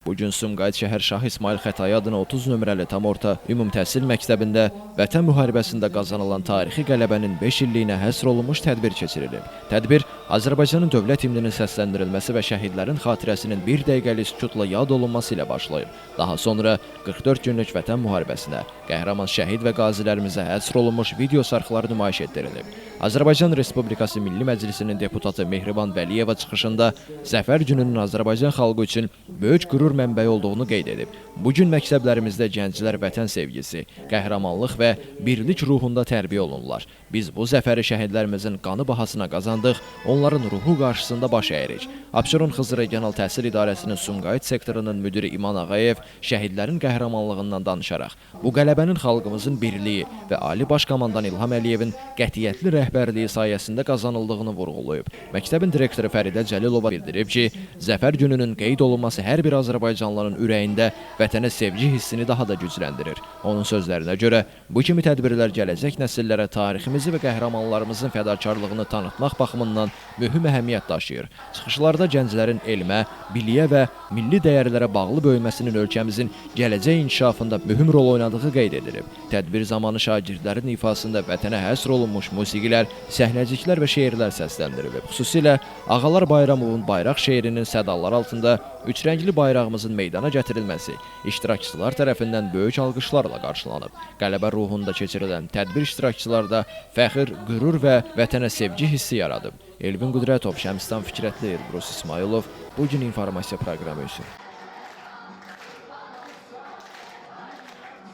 Bu gün Sumqayıt şəhər Şah İsmayıl Xətai adına 30 nömrəli tam orta ümumi təhsil məktəbində Vətən müharibəsində qazanılan tarixi qələbənin 5 illiyinə həsr olunmuş tədbir keçirilib. Tədbir Azərbaycanın dövlət himninin səsləndirilməsi və şəhidlərin xatirəsinin bir dəqiqəlik sükutla yad olunması ilə başlayıb. Daha sonra 44 günlük Vətən müharibəsinə, qəhrəman şəhid və qazilərimizə həsr olunmuş video sərxlər nümayiş etdirilib. Azərbaycan Respublikası Milli Məclisinin deputatı Mehriban Vəliyeva çıxışında Zəfər gününün Azərbaycan xalqı üçün böyük qürur mənbəyi olduğunu qeyd edib. Bu gün məktəblərimizdə gənclər vətən sevgisi, qəhrəmanlıq və birlik ruhunda tərbiyə olunurlar. Biz bu zəfəri şəhidlərimizin qanı bahasına qazandıq, onların ruhu qarşısında baş əyirik. Abşeron Xızı Regional Təhsil İdarəsinin Sumqayıt sektorunun müdiri İman Ağayev şəhidlərin qəhrəmanlığından danışaraq bu qələbənin xalqımızın birliyi və Ali Baş Komandan İlham Əliyevin qətiyyətli rəhbərliyi sayəsində qazanıldığını vurğulayıb. Məktəbin direktoru Fəridə Cəlilova bildirib ki, Zəfər gününün qeyd olunması hər bir azərbaycanlının ürəyində vətənə sevgi hissini daha da gücləndirir. Onun sözlərinə görə, bu kimi tədbirlər gələcək nəsillərə tariximizi və qəhrəmanlarımızın fədakarlığını tanıtmaq baxımından mühüm əhəmiyyət daşıyır. Çıxışlarda gənclərin elmə, biliyə və milli dəyərlərə bağlı böyüməsinin ölkəmizin gələcək inkişafında mühüm rol oynadığı qeyd edilib. Tədbir zamanı şagirdlərin ifasında vətənə həsr olunmuş musiqilər, səhnəciklər və şeirlər səsləndirilib. Xüsusilə Ağalar Bayramovun bayraq şeirinin sədaları altında üçrəngli bayrağımızın meydana gətirilməsi iştirakçılar tərəfindən böyük alqışlarla qarşılanıb. Qələbə ruhunda keçirilən tədbir iştirakçılarda fəxr, qürur və vətənə sevgi hissi yaradıb. Elvin Qüdrətov, Şəmstan Fikrətli, Elbrus İsmayılov. Bu gün informasiya proqramı üçün.